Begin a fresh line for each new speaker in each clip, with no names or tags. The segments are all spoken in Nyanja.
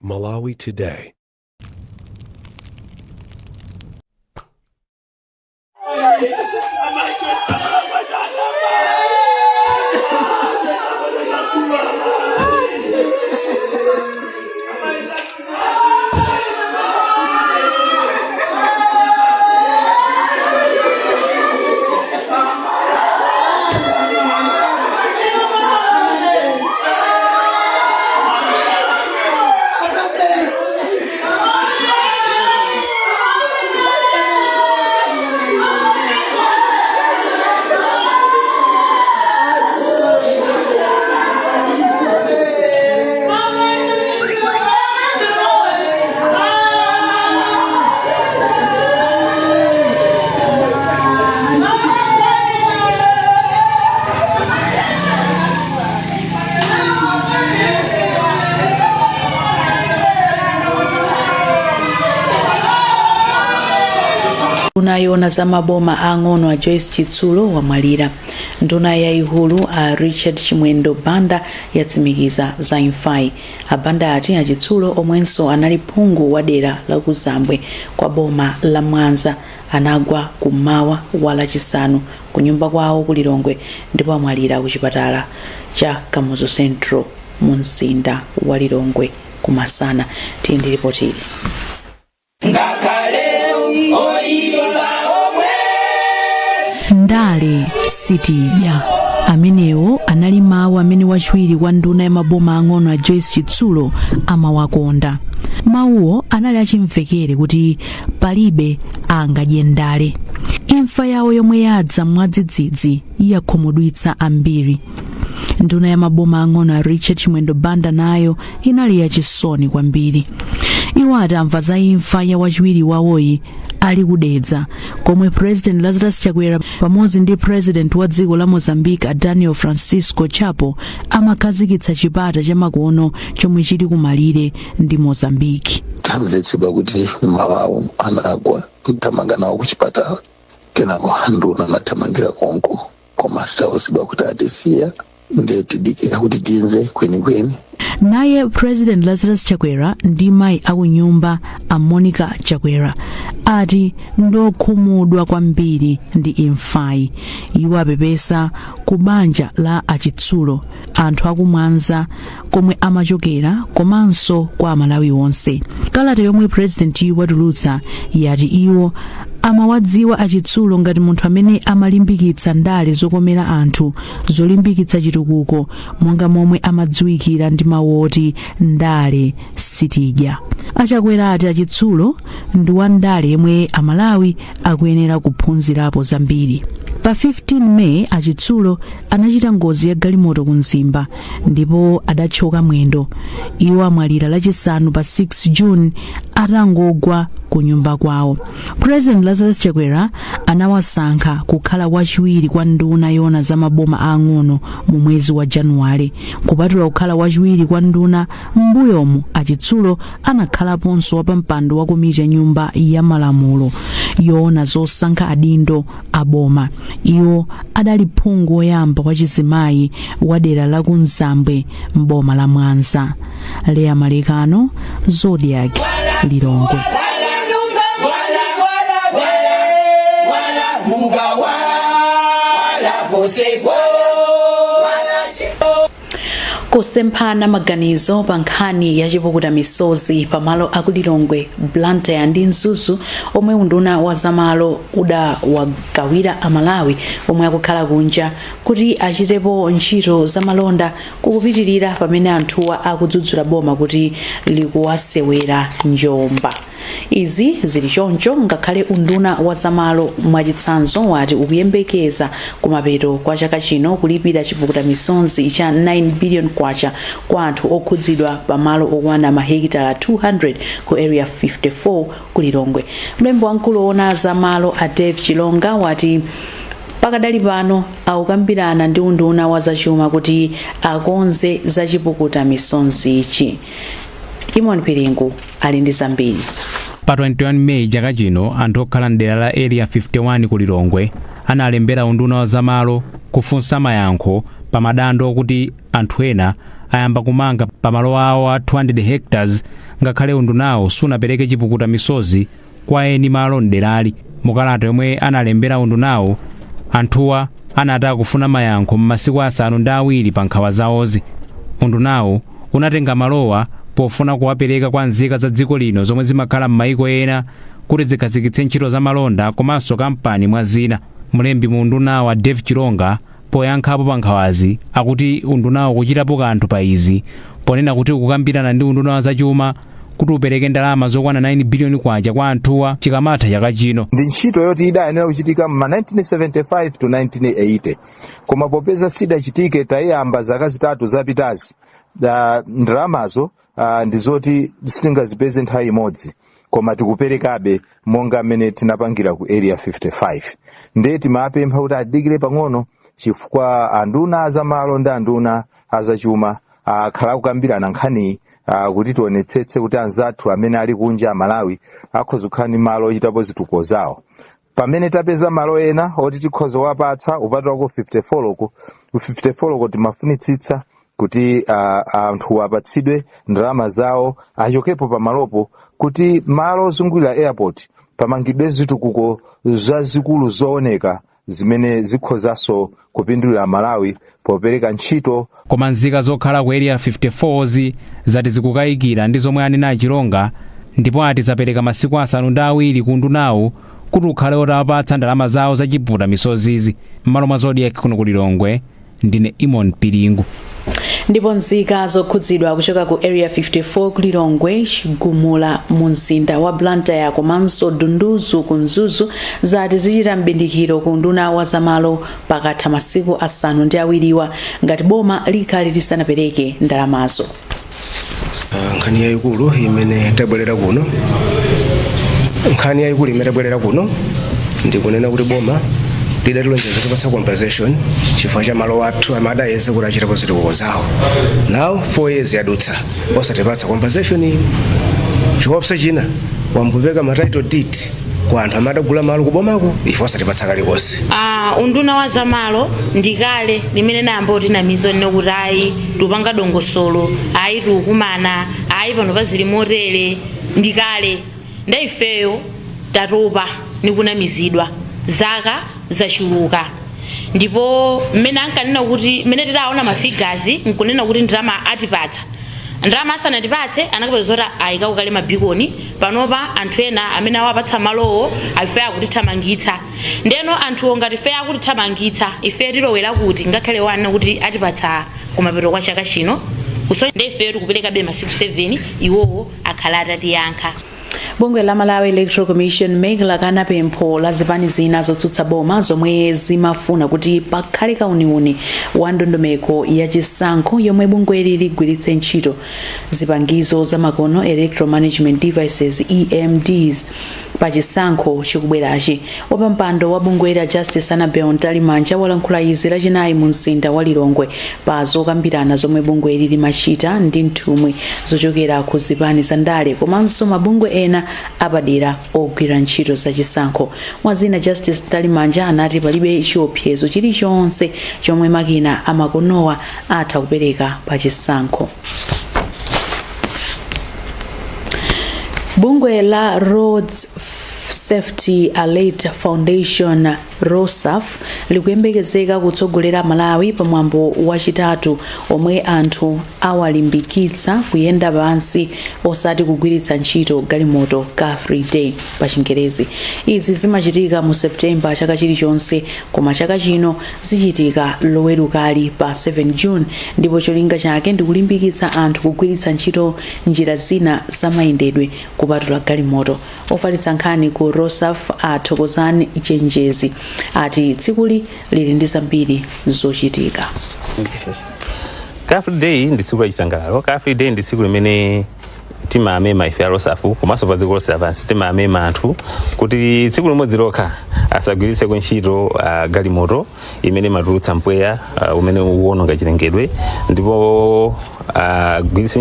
Malawi Today.
Nduna yoona za maboma ang'ono a Joyce Chitsulo wamwalira. Nduna yayikulu a Richard Chimwendo Banda yatsimikiza za imfayi. A Banda ati a Chitsulo omwenso anali phungu wa dera la kuzambwe kwa boma la Mwanza anagwa kummawa wa Lachisanu ku nyumba kwawo ku Lilongwe ndipo amwalira ku chipatala cha Kamuzu Central mu mzinda wa Lilongwe kumasana. Tili ndi ripoti ili.
Ngakhale oyipa omwe.
Ndale sitidya. Amenewo anali mawu amene wachiwiri kwa nduna ya maboma ang'ono a Joyce Chitsulo amawakonda. Mawuwo anali achimvekere kuti palibe angadye ndale. Imfa yawo yomwe yadza mwadzidzidzi yakhumudwitsa ambiri. Nduna ya maboma ang'ono a Richard Chimwendo Banda nayo inali yachisoni kwambiri. Iwo atamva za imfa ya wachiwiri wawoyi ali ku Dedza komwe President Lazarus Chakwera pamodzi ndi President wa dziko la Mozambique a Daniel Francisco Chapo amakhazikitsa chipata chamakono chomwe chili kumalire ndi Mozambique.
Tamvetsedwa kuti mmawawo anagwa, kuthamanga nawo kuchipatala, kenako nduna anathamangira konko, koma titauzidwa kuti atisiya, ndiye tidikira kuti timve kwenikweni.
Naye President Lazarus Chakwera ndi mayi akunyumba a Monica Chakwera ati ndokhumudwa kwambiri ndi imfayi. Iwo apepesa ku banja la achitsulo, anthu akumwanza komwe amachokera komanso kwa Amalawi onse. Kalata yomwe purezidentiyu watulutsa yati iwo amawadziwa achitsulo ngati munthu amene amalimbikitsa ndale zokomera anthu, zolimbikitsa chitukuko, monga momwe amadziwikira ndi mawu oti ndale sitidya. Achakwera ati achitsulo ndi wandale yemwe Amalawi akuyenera kuphunzirapo zambiri. Pa 15 May achitsulo anachita ngozi ya galimoto ku Mzimba ndipo adathyoka mwendo. Iwo amwalira Lachisanu pa 6 June atangogwa ku nyumba kwawo. President Lazarus Chakwera anawasankha kukhala wachiwiri kwa nduna yoona za maboma aang'ono mu mwezi wa Januwale. Kupatula kukhala wachiwiri kwa nduna, m'mbuyomu achitsulo anakhalaponso wapampando wa komiti ya nyumba ya malamulo yoona zosankha adindo a boma. Iwo adali phungu woyamba wa chizimayi wa dera la kumzambwe m'boma la Mwanza. Leya Malekano, Zodiak, Lilongwe.
Kusemphana maganizo pa nkhani ya chipukuta misozi pamalo aku Lilongwe, Blantyre ndi Mzuzu omwe unduna wa zamalo udawagawira Amalawi omwe akukhala kunja kuti achitepo ntchito zamalonda kukupitirira pamene anthuwa akudzudzula boma kuti likuwasewera njomba. Izi zili choncho ngakhale unduna wa zamalo mwachitsanzo wati ukuyembekeza kumapeto kwa chaka chino kulipira chipukuta misonzi cha 9 billion kwacha kwa anthu okhudzidwa pamalo okwana mahekitala 200 ku Area 54 ku Lilongwe. Mlembi wamkulu woona zamalo a Dave Chilonga wati pakadali pano akukambirana ndi unduna wa zachuma kuti akonze za chipukuta misonzichi. Imon Piringu ali ndi zambiri.
Pa 21 Meyi chaka chino, anthu okhala mdera la Area 51 ku Lilongwe analembera unduna wa zamalo kufunsa mayankho pa madando okuti anthu ena Ayamba kumanga pamalo awo a 200 hectares, ngakhale undunawo sunapereke chipukuta misozi kwa eni malo mderali. Mukalata yomwe analembera undunawo, anthuwa anati akufuna mayankho m'masiku 7 pa nkhawa zawozi. Undunawo unatenga malowa pofuna kuwapereka kwa nzika za dziko lino zomwe zimakhala m'mayiko ena kuti zikhazikitse ntchito za malonda komanso kampani, mwa zina. Mlembi mu undunawo a Dave Chilonga, poyankhapo pa nkhawazi, akuti undunawo kuchitapo kanthu pa izi, ponena kuti ukukambirana ndi unduna wa zachuma kuti upereke ndalama zokwana 9 biliyoni kwacha kwa anthuwa chikamatha chaka chino.
Ndi ntchito yoti idayenera kuchitika ma 1975 to 1980, koma popeza sidachitike, tayiyamba zaka 3 zapitazi. Ndalamazo ndi zoti sitingazipeze nthawi imodzi, koma tikuperekabe monga mmene tinapangira ku Area 55. Ndiye timapempha kuti adikire pang'ono, chifukwa anduna azamalo ndi anduna azachuma akhala kukambirana nkhaniyi kuti tionetsetse kuti anzathu amene ali kunja, Amalawi, akhoza kukhala ndi malo ochitapo zitukuko zawo. Pamene tapeza malo ena oti tikhoza kuwapatsa upatula ku 54 loko, ku 54 loko timafunitsitsa kuti anthu apatsidwe ndalama zawo, achokepo pamalopo, kuti malo ozungulira airport pamangidwe zitukuko zazikulu zooneka zimene zikhozanso kupindulira Malawi popereka ntchito.
Koma nzika zokhala ku Area 54 zi zati zikukayikira ndi zomwe anena Achilonga, ndipo ati zapereka masiku 7 ku undunawo kuti ukhale otawapatsa ndalama zawo zachiputa misozizi. M'malo mwa Zodiak kuno ku Lilongwe, ndine Imon Piringu.
Ndipo nzika zokhudzidwa kuchoka ku Area 54 ku Lilongwe, Chigumula mu mzinda wa Blantyre komanso Dunduzu ku Mzuzu zati zichita mbindikiro ku unduna wa zamalo pakatha masiku 7wa ngati boma likhale lisanapereke ndalamazo.
Nkhani yayikulu imene tabwerera kuno, nkhani yayikulu imene tabwerera kuno ndikunena kuti boma lidatilonjeza kutipatsa compensation chifukwa cha malo athu amene adayeza kuti achitapo zitukuko zawo. Now 4 years yadutsa osatipatsa compensation. Chiopsa china, wambupeka ma title deed kwa anthu amene adagula malo kubomako, ife osatipatsa kalikonse.
Unduna wa zamalo ndikale limene nayamba kutinamiza nne kuti ayi, tupanga dongosolo, ayi, tikukumana, ayi, pano pazili motere. Ndikale nda ifeyo tatopa nikunamizidwa, zaka zachuluka. Ndipo mmene ankanena kuti, mmene tidaona ma figures nkunena kuti ndalama atipatsa, ndalama asanatipatse anakapeza zoti ayikako kale mabikoni. Panopa anthu ena amene awapatsa malowo ife akutithamangitsa. Ndeno anthuwo ngati ife akutithamangitsa, ife tilowera kuti? Ngakhale wana kuti atipatsa kumapeto kwa chaka chino, nde ifeyo tikuperekabe masiku 7, iwowo akhala atatiyankha.
Bungwe la Malawi Electoral Commission, MEC, lakana pempho la zipani zina zotsutsa boma zomwe zimafuna kuti pakhale kauniuni wa ndondomeko ya chisankho yomwe bungweli ligwiritse ntchito zipangizo zamakono, electoral management devices, EMDs, pa chisankho chikubwerachi. Wapampando wa bungweli a Justice Annabel Mtalimanja walankhula izi Lachinayi mu mzinda wa Lilongwe pa zokambirana zomwe bungweli limachita ndi nthumwi zochokera ku zipani za ndale komanso mabungwe ena apadera ogwira ntchito zachisankho. Mwazina, Justice Mtalimanja anati palibe chiopsezo chilichonse chomwe makina amakonowa atha kupereka pa chisankho. Bungwe la Roads Safety Alert Foundation, ROSAF, likuyembekezeka kutsogolera Malawi pa mwambo wachitatu omwe anthu awalimbikitsa kuyenda pansi osati kugwiritsa ntchito galimoto, Car Free Day pa Chingerezi. Izi zimachitika mu September chaka chilichonse, koma chaka chino zichitika Lowerukali pa 7 June, ndipo cholinga chake ndi kulimbikitsa anthu kugwiritsa ntchito njira zina zamayendedwe kupatula galimoto. Ofalitsa nkhani ku ROSAF a Thokozani Chenjezi ati tsikuli lili ndi zambiri zochitika.
Car Free Day ndi tsiku la chisangalalo. Car Free Day ndi tsiku limene timamema ife a ROSAF komanso pa dziko lonse lapansi, timamema anthu kuti tsiku limodzi lokha asagwiritseko ntchito galimoto imene imatulutsa mpweya umene uwononga chilengedwe. Ndipo Agwiritse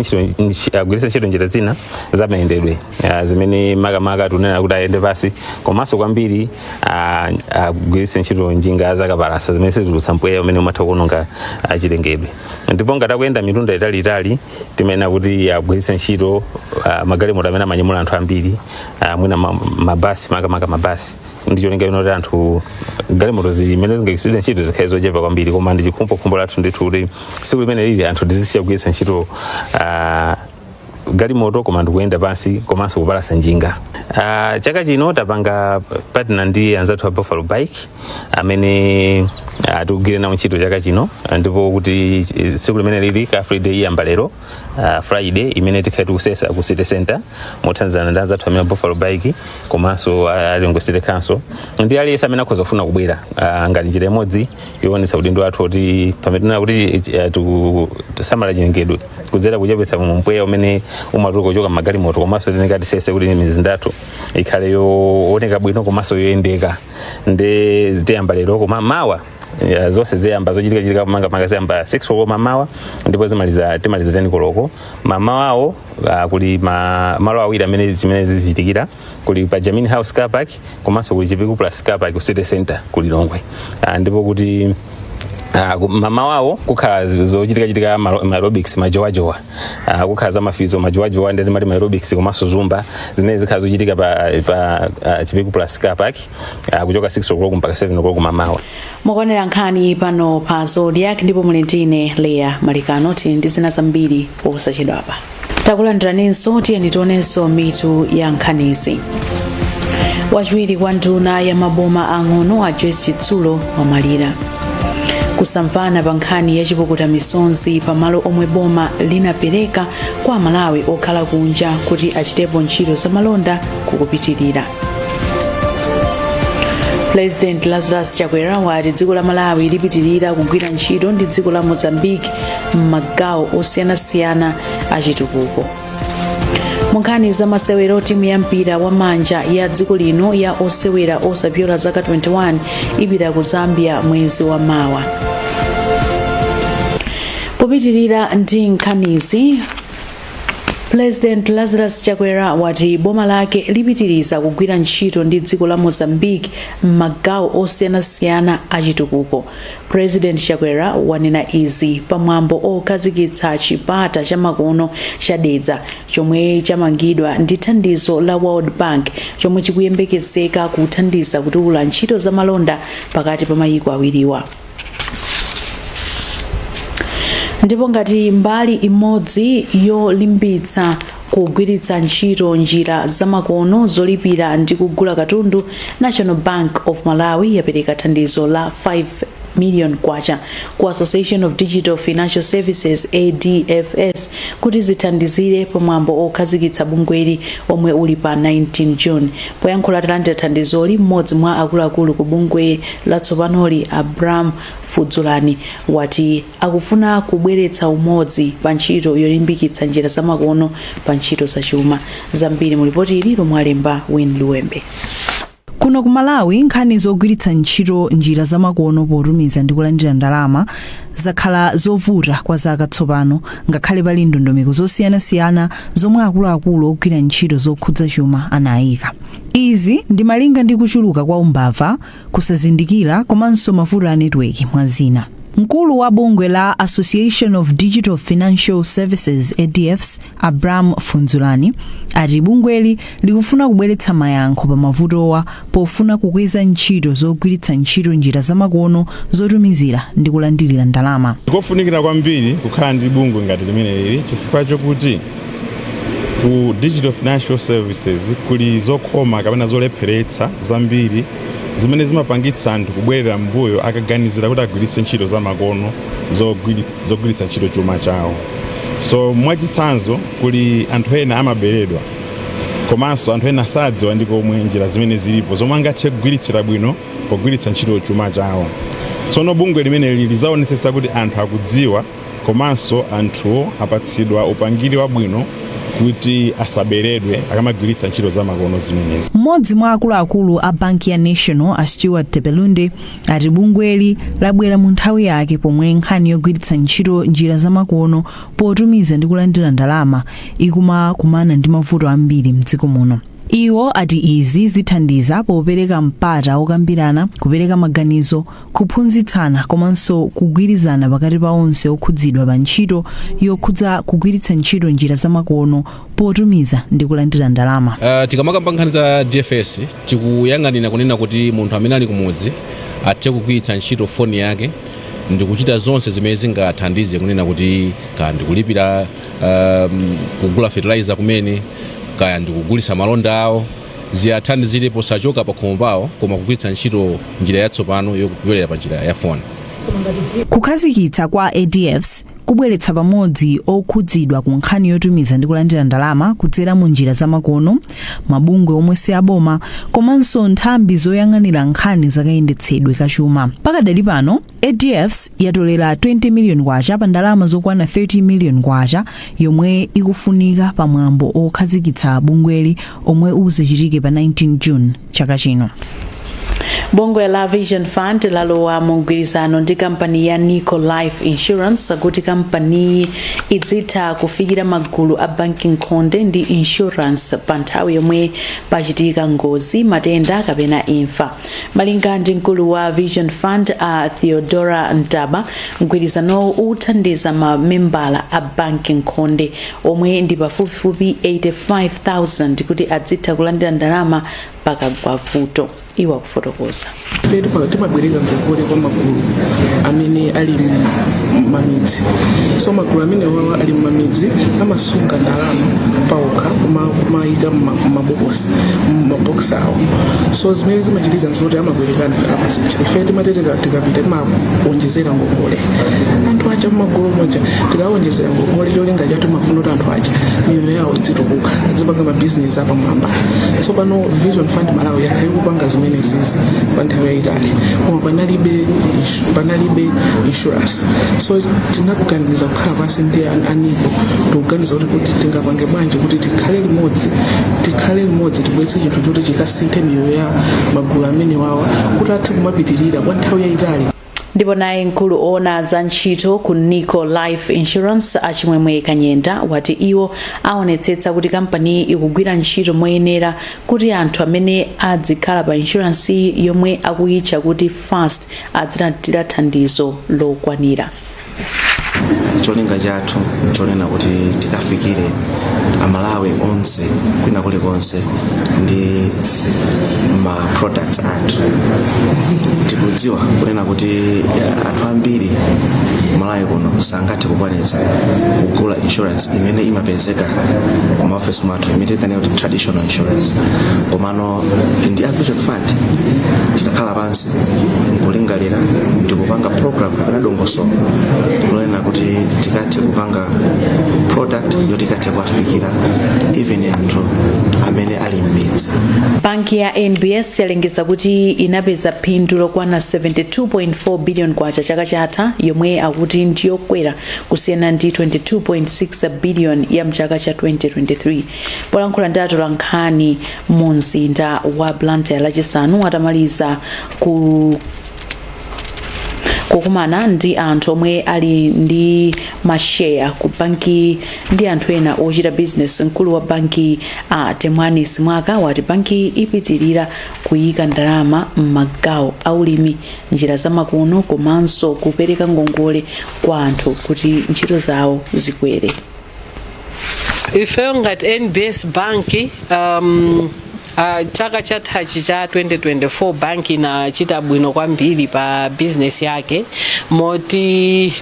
ntchito njira zina zamayendedwe zimene makamaka tunena kuti ayende pasi, komanso kwambiri agwiritse ntchito njinga zakapalasa zimene sizitulutsa mpweya umene umatha kuononga chilengedwe. Ndipo ngati akuyenda mitunda italiitali, timayenera kuti agwiritse ntchito magalimoto amene amanyamula anthu ambiri, mwina mabasi, makamaka mabasi, ndi cholinga kuti anthu galimoto zimene zingagwiritsidwe ntchito zikhale zochepa kwambiri. Koma ndi chikhumbokhumbo lathu ndithu kuti tsiku limene lili anthu tizisiya kugwiritsa ntchito galimoto koma ndikuyenda pansi komanso kupalasa njinga. Chaka chino tapanga partner ndi anzathu a Buffalo Bike amene tikugwira nawo ntchito chaka chino, ndipo kuti tsiku limene lili Car Free Day iyamba lero, Friday, imene tikhale tikusesa ku city center mothandizana ndi anzathu amene a Buffalo Bike komanso a Lilongwe City Council ndi aliyense amene akhoza kufuna kubwera, ngati njira imodzi yoonetsa udindo wathu kuti pamene tinena kuti tikusamala chilengedwe kudzera kuchepetsa mpweya umene umatuluka kuchoka m'magalimoto, komanso tineka tisese kuti mizinda yathu ikhale yooneka bwino komanso yoyendeka. Ndi tiyamba lero, koma mawa ya, zonse ziyamba zochitika chitika manga ziyamba 6 koloko mamawa ndipo zimaliza timaliza 10 koloko mamawawo. Kuli malo awiri amene zimene zizichitikira: kuli pa Jamini House car park komanso kuli Chipiku Plus car park ku city center ku Lilongwe. Ndipo kuti mamawawo kukhala zochitika-chitika aerobics, majowajowa, kukhala za mafizo, majowajowa ndi mati aerobics komanso zumba zimene zikhala zochitika pa Chipiku Plus car park kuchoka 6 o'clock mpaka 7 o'clock mamawa.
Mukuonera nkhani pano pa Zodiak ndipo muli ndine Leya Malikano. Tili ndi zina zambiri posachedwapa. Takulandiraninso. Tiyeni tionenso mitu ya nkhanizi. Wachiwiri kwa nduna ya maboma ang'ono a Joyce Chitsulo wamwalira. Kusamvana pa nkhani ya chipukuta misonzi pamalo omwe boma linapereka kwa Amalawi okhala kunja kuti achitepo ntchito zamalonda kukupitirira. President Lazarus Chakwera wati dziko la Malawi lipitirira kugwira ntchito ndi dziko la Mozambique m'magawo osiyanasiyana achitukuko. Mu nkhani za masewero, timu ya mpira wa manja ya dziko lino ya osewera osapyola zaka 21 ipita ku Zambia mwezi wa mawa. Popitirira ndi nkhanizi, President Lazarus Chakwera wati boma lake lipitiriza kugwira ntchito ndi dziko la Mozambique m'magawo osiyanasiyana achitukuko. President Chakwera wanena izi pamwambo okhazikitsa chipata chamakono cha Dedza chomwe chamangidwa ndi thandizo la World Bank, chomwe chikuyembekezeka kuthandiza kutukula ntchito zamalonda pakati pa mayiko awiriwa. Ndipo ngati mbali imodzi yolimbitsa kugwiritsa ntchito njira zamakono zolipira ndi kugula katundu, National Bank of Malawi yapereka thandizo la 5 million kwacha ku Association of Digital Financial Services, ADFS, kuti zithandizire pamwambo okhazikitsa bungweli omwe uli pa 19 June. Poyankhula atalandira thandizoli, mmodzi mwa akuluakulu ku bungwe latsopanoli, Abraham Fudzulani, wati akufuna kubweretsa umodzi pa ntchito yolimbikitsa njira zamakono pa ntchito zachuma. Zambiri mu lipoti ili lomwe alemba Win Luwembe.
Kuno ku Malawi, nkhani zogwiritsa ntchito njira zamakono potumiza ndi kulandira ndalama zakhala zovuta kwa zaka tsopano, ngakhale pali ndondomeko zosiyanasiyana zomwe akuluakulu ogwira ntchito zokhudza chuma anayika. Izi ndi malinga ndi kuchuluka kwa umbava, kusazindikira komanso mavuto a netiweki, mwa zina. Mkulu wa bungwe la Association of Digital Financial Services, ADFS, Abraham Funzulani, ati bungweli likufuna kubweretsa mayankho pa mavutowa pofuna kukweza ntchito zogwiritsa ntchito njira zamakono zotumizira ndi kulandirira ndalama.
Kofunikira kwambiri kukhala ndi bungwe ngati limeneli chifukwa chokuti ku digital financial services kuli zokhoma kapena zolepheretsa zambiri zimene zimapangitsa anthu kubwerera mbuyo akaganizira kuti agwiritse ntchito zamakono zogwiritsa ntchito chuma chawo. So mwachitsanzo, kuli anthu ena amaberedwa, komanso anthu ena sadziwa ndi komwe njira zimene zilipo zomwe angathe kugwiritsira bwino pogwiritsa ntchito chuma chawo. Tsono bungwe limeneli lidzaonetsetsa kuti anthu akudziwa komanso anthuwo apatsidwa upangiri wabwino. Kuti asaberedwe akamagwiritsa ntchito zamakono zimenezi.
Mmodzi mwa akuluakulu a banki ya National, a Stewart Tepelunde, ati bungweli labwera mu nthawi yake pomwe nkhani yogwiritsa ntchito njira zamakono potumiza ndi kulandira ndalama ikumakumana ndi mavuto ambiri mdziko muno. Iwo ati izi zithandiza popereka mpata wokambirana, kupereka maganizo, kuphunzitsana komanso kugwirizana pakati pa onse okhudzidwa pa ntchito yokhudza kugwiritsa ntchito njira zamakono potumiza ndi kulandira ndalama.
Tikamakamba nkhani za DFS, tikuyang'anira kunena kuti munthu amene ali kumudzi athe kugwiritsa ntchito foni yake ndikuchita zonse zimene zingathandize kunena kuti kaya ndikulipira, kugula fertilizer kumene, kaya ndikugulitsa malonda awo, ziyathandizire posachoka pakhomo pawo, koma kugwiritsa ntchito njira yatsopano yokupyolera pa njira ya foni.
Kukhazikitsa kwa ADFs kubweretsa pamodzi okhudzidwa ku nkhani yotumiza ndi kulandira ndalama kudzera mu njira zamakono, mabungwe omwe si aboma komanso nthambi zoyang'anira nkhani zakayendetsedwe kachuma. Pakadali pano ADFs yatolera 20 million kwacha pa ndalama zokwana 30 million kwacha yomwe ikufunika pamwambo okhazikitsa bungweli omwe uzachitike pa 19 June chaka chino.
Bungwe la Vision Fund lalowa mu mgwirizano ndi kampani ya Nico Life Insurance kuti kampaniyi idzitha kufikira magulu a banki nkhonde ndi insurance pa nthawi yomwe pachitika ngozi, matenda kapena imfa. Malinga ndi mkulu wa Vision Fund, a Theodora Ntaba, mgwirizanowu uthandiza mamembala a banki nkhonde omwe ndi pafupifupi 85,000 kuti adzitha kulandira ndalama pakagwa vuto. Iwo akufotokoza.
Ife timabwereka ngongole kwa magulu amene ali mmamidzi. So magulu amene wawa ali mmamidzi amasunga ndalama paokha, kumayika mmabokosi, mmaboksi awo. So zimene zimachitika nzoti amabwerekana ndalama zija. Ife timati tikapita timawonjezera ngongole anthu aja mmagulu moja. Tikawonjezera ngongole, cholinga chathu mafuna kuti anthu aja miyoyo yawo idzitukuka, adzipanga mabizinesi apamwamba. So pano Vision Fund Malawi yakhala ikupanga zimene zizi kwa nthawi yayitali, koma panalibe insurance. So tinakuganiza kukhala pansi ndi a Nico, tikuganiza kuti tingapange bwanji kuti tikhale limodzi, tibweretse chinthu choti chikasinthe miyoyo ya magulu amene wawa kuti athe kumapitirira kwa nthawi yayitali.
Ndipo naye mkulu oona za ntchito ku Nico Life Insurance, Achimwemwe Kanyenda, wati iwo aonetsetsa kuti kampani ikugwira ntchito moyenera kuti anthu amene adzikhala pa insurance yomwe akuyitcha kuti FAST adzilandira thandizo lokwanira.
Cholinga chathu nchonena kuti tikafikire Amalawi onse kwina kulikonse ndi ma products athu. Tikudziwa kunena kuti anthu ambiri Malawi kuno sangathe kukwanitsa kugula insurance imene imapezeka maofesi mwathu, imene tikanena kuti traditional insurance. Komano ndi a Vision Fund tinakhala pansi nkulingalira ndikupanga program kapena dongosolo lonena kuti tikathe kupanga product yoti ikathe kuwafikira even anthu amene ali m'midzi.
Banki ya NBS yalengeza kuti inapeza phindu lokwana 72.4 billion kwacha chaka chatha, yomwe akuti ndiyokwera kusiyana ndi 22.6 billion ya mchaka cha 2023. Polankhula ndi atolankhani mu mzinda wa Blantyre Lachisanu atamaliza kukumana ndi anthu omwe ali ndi masheya ku banki ndi anthu ena ochita business, mkulu wa banki a Temwani Simwaka wati banki ipitirira kuyika ndalama m'magawo aulimi, njira zamakono komanso kupereka ngongole kwa anthu kuti ntchito zawo zikwere.
Ifeyo ngati NBS Bank, chaka chathachi cha 2024 banki inachita bwino kwambiri pa business yake, moti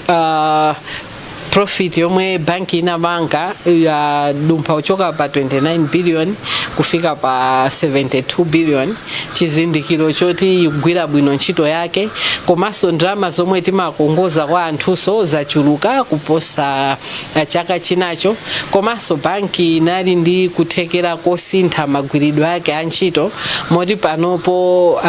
profit yomwe banki inapanga yadumpha kuchoka pa 29 billion kufika pa 72 billion, chizindikiro choti ikugwira bwino ntchito yake. Komanso ndalama zomwe timakongoza kwa anthuso zachuluka kuposa chaka chinacho. Komanso banki inali ndi kuthekera kosintha magwiridwe ake a ntchito, moti panopo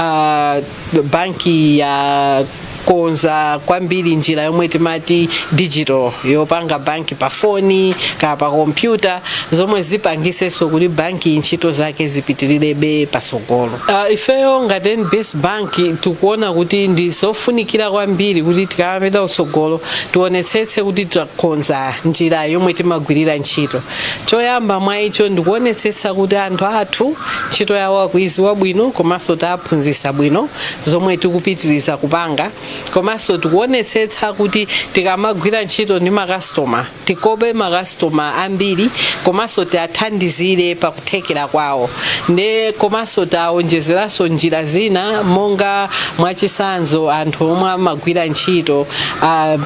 banki ya Takonza kwambiri njira yomwe timati digital, yopanga banki pa foni kaya pa kompyuta, zomwe zipangisenso kuti banki ntchito zake zipitilirebe pasogolo. Ifeyo ngati NBS Bank tikuona kuti ndi zofunikira kwambiri kuti tikamapita kutsogolo tionetsetse kuti takonza njira yomwe timagwirira ntchito. Choyamba mwa icho ndikuonetsetsa kuti anthu athu ntchito yawo akuiziwa bwino, komanso taphunzitsa bwino, zomwe tikupitiriza kupanga. Komanso tikuonetsetsa kuti tikamagwira ntchito ndi makastoma, tikope makastoma ambiri, komanso tiathandizire pakuthekera kwawo. Nde komanso taonjezeranso njira zina, monga mwachisanzo anthu omwe amagwira ntchito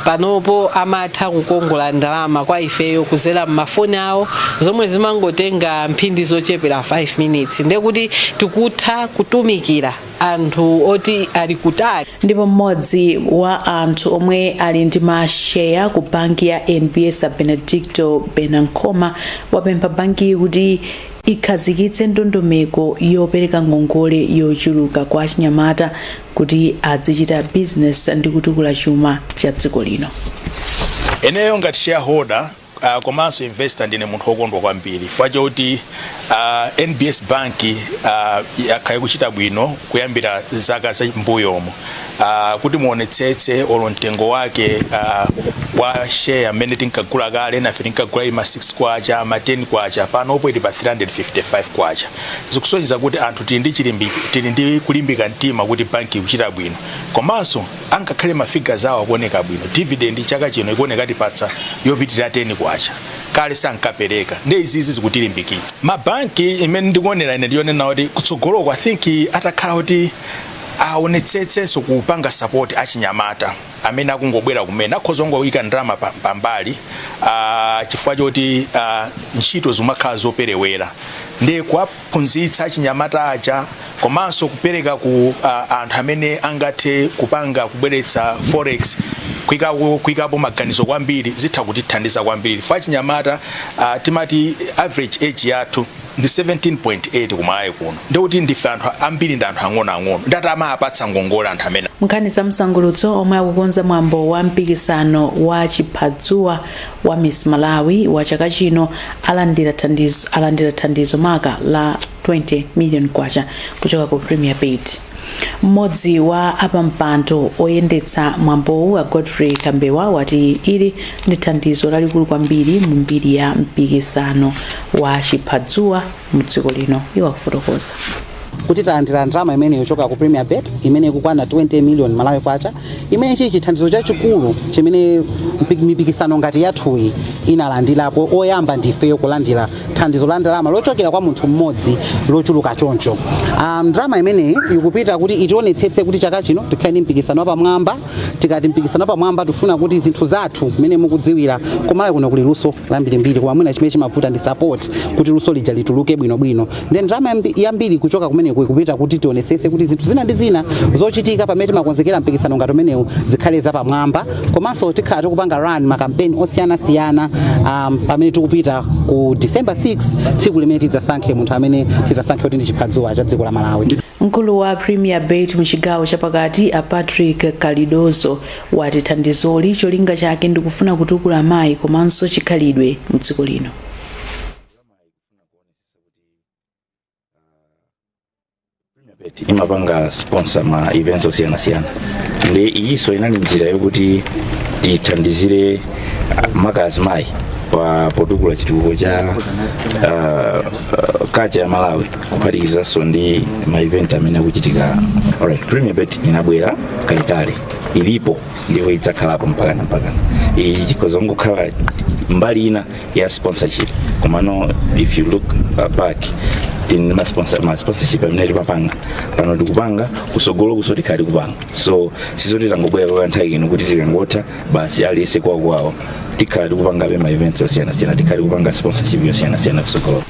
panopo amatha kukongola ndalama kwa ifeyo kuzera m'mafoni awo, zomwe zimangotenga mphindi zochepera 5 minutes. Ndekuti tikutha kutumikira anthu oti ali kutali.
Ndipo mmodzi wa anthu omwe ali ndi masheya ku banki ya NBS, Benedicto Benankoma, wapempha bankiyi kuti ikhazikitse ndondomeko yopereka ngongole yochuluka kwa achinyamata kuti azichita bizinesi ndi kutukula chuma cha dziko lino.
Ineyo ngati shareholder komanso investor, ndine munthu wokondwa kwambiri chifukwa choti NBS Bank yakhala ikuchita bwino kuyambira zaka za mbuyomo. Kuti muonetsetse olo mtengo wake wa share mmene tinkagula kale, nafe tinkagula ili ma 6 kwacha, ma 10 kwacha, panopo ili pa 355 kwacha. Zikusonyeza kuti anthu tili ndi kulimbika mtima kuti banki ikuchita bwino. Komanso angakhale ma figures awo akuoneka bwino, dividend chaka chino ikuoneka tipatsa yopitirira 10 kwacha, kale sankapereka. Ndi izizi zikutilimbikitsa. Mabanki imene ndikuonera ine ndiyonena kuti kutsogoloko, I think atakhala kuti aonetsetsenso kupanga support achinyamata amene akungobwera kumene, akhoza kungoyika ndalama pambali chifukwa choti ntchito zimakhala zoperewera, ndi kuwaphunzitsa achinyamata aja, komanso kupereka ku anthu amene angathe kupanga kubweretsa forex, kuikapo maganizo kwambiri, zitha kutithandiza kwambiri. Chifukwa achinyamata, timati average age yathu ndi 17.8 kumalawi kuno, ndikuti ndife anthu ambiri ndi anthu ang'onoang'ono, ndati amapatsa ngongole anthu amene
Nkhani za msangulutso. Omwe akukonza mwambo wa mpikisano wa chiphadzuwa wa Miss Malawi wa chaka chino alandira thandizo maka la 20 million kwacha kuchoka ku Premier Bet. Mmodzi wa apampando oyendetsa mwambowu, a Godfrey Kambewa, wati ili ndi thandizo lalikulu kwambiri mu mbiri ya mpikisano wa chiphadzuwa mu dziko lino. Iwo akufotokoza.
Kuti talandira ndalama imene yochoka ku Premier Bet imene ikukwana 20 million Malawi kwacha, imene chili chithandizo chachikulu chimene mipikisano ngati yathuyi inalandirapo. Oyamba ndifeyo kulandira thandizo la ndalama lochokera kwa munthu mmodzi lochuluka choncho. Ndalama imeneyi ikupita kuti itionetsetse kuti chaka chino tikhale ndi mpikisano wapamwamba. Tikati mpikisano wapamwamba, tifuna kuti zinthu zathu, mmene mukudziwira, kumalawi kuno kuli luso lambirimbiri, koma mwina chimene chimavuta ndi support kuti luso lija lituluke bwinobwino. Then ndalama yambiri kuchoka kumeneko ikupita kuti tionetsetse kuti zinthu zina ndi zina zochitika pamene timakonzekera mpikisano ngati umenewu zikhale zapamwamba. Komanso tikhala tikupanga run makampeni osiyanasiyana pamene tikupita ku December 6, tsiku limene tidzasankhe munthu amene tidzasankhe kuti ndi chiphadzuwa cha dziko la Malawi.
Mkulu wa Premier Bet mu chigawo chapakati, a Patrick Kalidozo, wati thandizoli cholinga chake ndikufuna kutukula amayi komanso chikhalidwe mu dziko lino.
Imapanga sponsor ma events osiyanasiyana, ndi iyinso inali njira yokuti tithandizire maka azimayi pa potukula chitukuko cha culture ya Malawi, kuphatikizanso ndi ma event amene akuchitika. Alright, Premier Bet inabwera kalekale, ilipo ndipo idzakhalapo mpakana mpakana. Iyi chikhoza kungokhala mbali ina ya sponsorship. Komano if you look back, tini ma sponsorship amene timapanga pano, tikupanga kusogolo kuso tikhali kupanga. So sizoti tangobwera kwa nthawi ino kuti zikangotha basi aliyense kwawo kwawo. Tikhala tikupangabe ma events osiyanasiyana, tikhali kupanga sponsorship yosiyanasiyana kusogolo.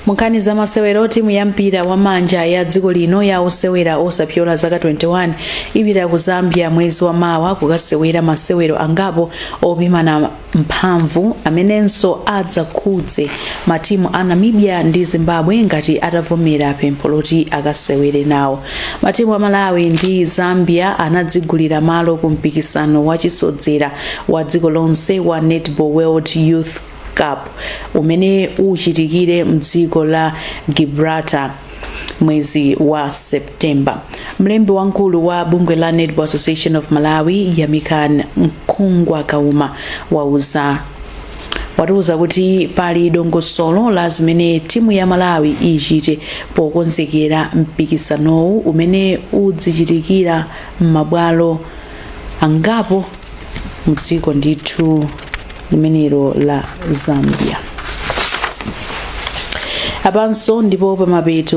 Munkhani za masewero, timu ya mpira wa manja ya dziko lino ya osewera osapyola zaka 21 ipita ku Zambia mwezi wa mawa kukasewera masewero angapo opimana mphamvu amenenso adzakhudze matimu a Namibia ndi Zimbabwe ngati atavomera pempho loti akasewere nawo. Matimu a Malawi ndi Zambia anadzigulira malo ku mpikisano wachisodzera wa dziko lonse wa Netball World Youth Cup umene uchitikire mdziko la Gibraltar mwezi wa Septemba. Mlembi wamkulu wa bungwe la Netball Association of Malawi, Yamikan Mkhungwa Kauma, watiuza kuti pali dongosolo la zimene timu ya Malawi ichite pokonzekera mpikisanowu umene udzichitikira m'mabwalo angapo mdziko ndithu limenelo la Zambia. Apanso ndipo pamapeto.